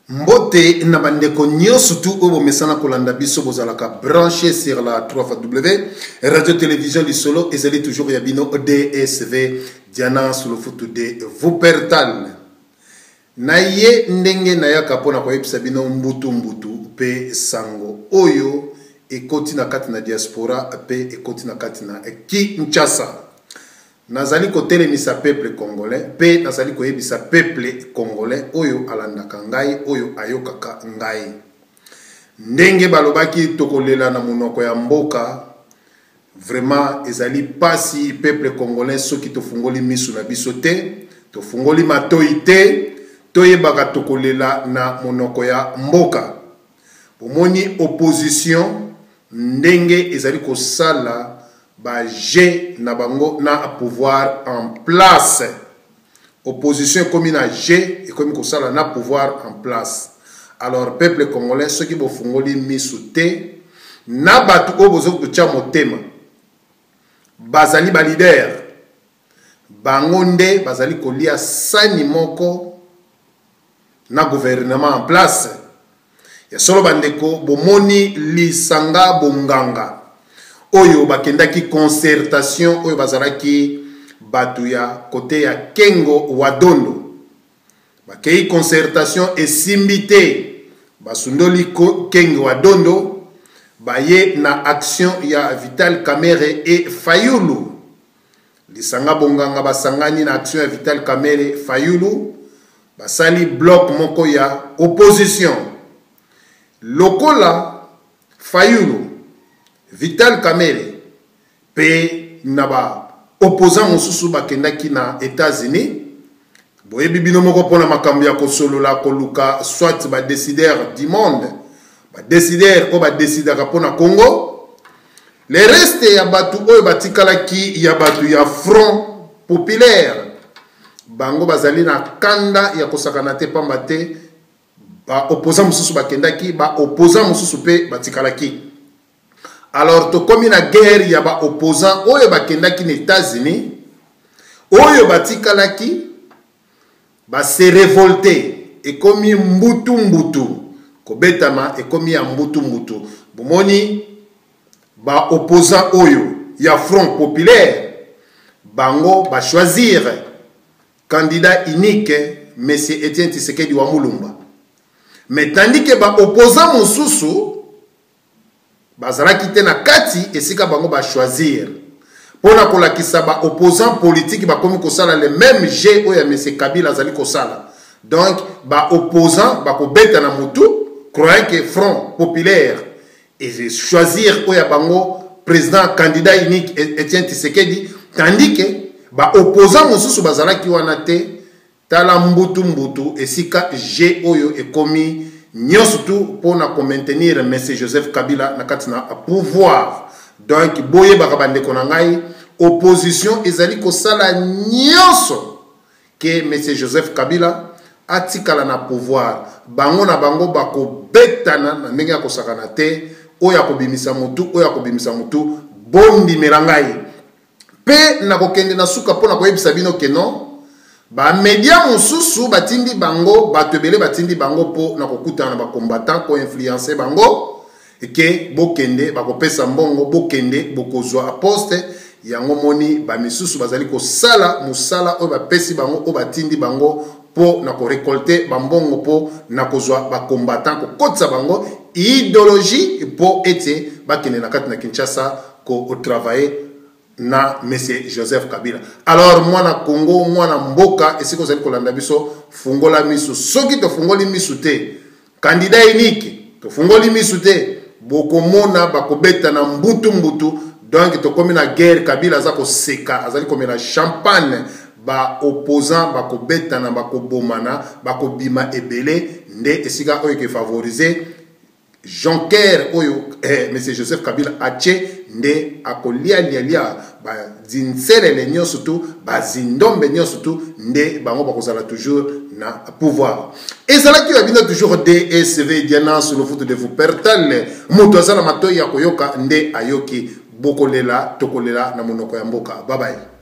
Mbote na bandeko nyonso tu oyo bomesana kolanda biso bozalaka branché sur la 3W radio télévision lisolo ezali toujours ya bino DSV Diana Sulufutu de Wuppertal na ye ndenge nayaka mpo na koyebisa bino mbutu mbutu mpe sango oyo ekoti na kati na diaspora mpe ekoti na kati na Kinshasa. Nazali kotelemisa peuple congolais mpe nazali koyebisa peuple congolais oyo alandaka ngai, oyo ayokaka ngai. Ndenge balobaki tokolela na monoko ya mboka, vraiment ezali pasi peuple congolais soki tofungoli misu na biso te, tofungoli matoyi te, toyebaka tokolela na monoko ya mboka. Bomoni opposition ndenge ezali kosala ba jeux na bango na pouvoir en place. Opposition ekomi na jeu, ekomi kosala na pouvoir en place. Alors peuple congolais soki bofungoli misu te na bato oyo bozo kotya motema bazali ba leader bango nde bazali kolia sani moko na gouvernement en place. Ya solo bandeko, bomoni lisanga bonganga oyo bakendaki concertation oyo bazalaki bato ya kote ya Kengo Wadondo bakei concertation esimbi te, basundoli Kengo Wadondo baye na action ya Vital Kamerhe et Fayulu. Lisanga bonganga basangani na action ya Vital Kamerhe Fayulu basali bloc moko ya opposition lokola Fayulu, Vital Kamerhe pe na ba opposants mosusu bakendaki na Etats-Unis. Boyebi bino moko mpona makambo ya kosolola koluka soit ba décideurs du monde, ba décideurs oyo ba décidaka mpona Congo. Le reste ya bato oyo batikalaki ya bato ya Front populaire bango bazali na kanda ya kosakana te, pamba te ba opposants mosusu bakendaki, ba opposants mosusu pe batikalaki. Alors tokomi na guerre ya ba opposants oyo bakendaki na États-Unis, oyo batikalaki ba se révolter, ekomi mbutu mbutu kobetama, ekomi ya mbutu mbutu. Bomoni ba opposants oyo ya Front populaire bango ba choisir candidat unique monsieur Etienne Tshisekedi wa Mulumba, mais tandis que ba opposants mosusu bazalaki te na kati esika bango ba choisir mpona kolakisa ba opposants politiques bakomi kosala le même jeu oyo ya monsieur Kabila azali kosala. Donc ba opposants bakobeta na mutu croyant que Front populaire et choisir oyo ya bango président candidat unique Etienne Tshisekedi, tandis que ba opposants mosusu bazalaki wana te. Tala mbutu mbutu esika jeu oyo ekomi nyonso tu mpona ko maintenir monsieur Joseph Kabila na kati na pouvoir. Donc boyebaka bandeko na ngai, opposition ezali kosala nyonso ke monsieur Joseph Kabila atikala na pouvoir. Bango na bango bakobetana na ndenge ya kosakana te, oyo akobimisa motu, oyo akobimisa motu, bondimela ngai. Pe nakokende na suka mpo na koyebisa bino ke non, ba media mosusu batindi bango, bato ebele batindi bango mpo na kokutana na ba combattant, ko influencer bango ke bokende, bakopesa mbongo, bokende, bokozwa poste. Yango moni ba misusu bazali kosala mosala oyo bapesi bango, oyo batindi bango mpo na korekolte ba mbongo, mpo na kozwa ba combattant, kokotisa bango idéologie mpo ete bakende na kati na Kinshasa ko travailler na monsieur Joseph Kabila. Alors mwana Congo, mwana mboka, esika ozali kolanda biso, fungola misu. Soki tofungoli misu te, candidat unique, tofungoli misu te, bokomona bakobeta na mbutu mbutu. Donc tokomi na guerre, Kabila aza koseka, azali komela champagne, ba opposants bakobetana, bakobomana, bakobima ebele, nde esika oyo ke favoriser Jonker oyo monsieur Joseph Kabila atie, nde akolia lia lia ba zinselele nyonso tu, ba zindombe nyonso tu, nde bango bakozala toujours na pouvoir. Ezalaki ya bino toujours DSV Diana sur le foot de Wuppertal. Moto aza na matoyi ya koyoka nde ayoki. Bokolela, tokolela na monoko ya mboka. Bye bye.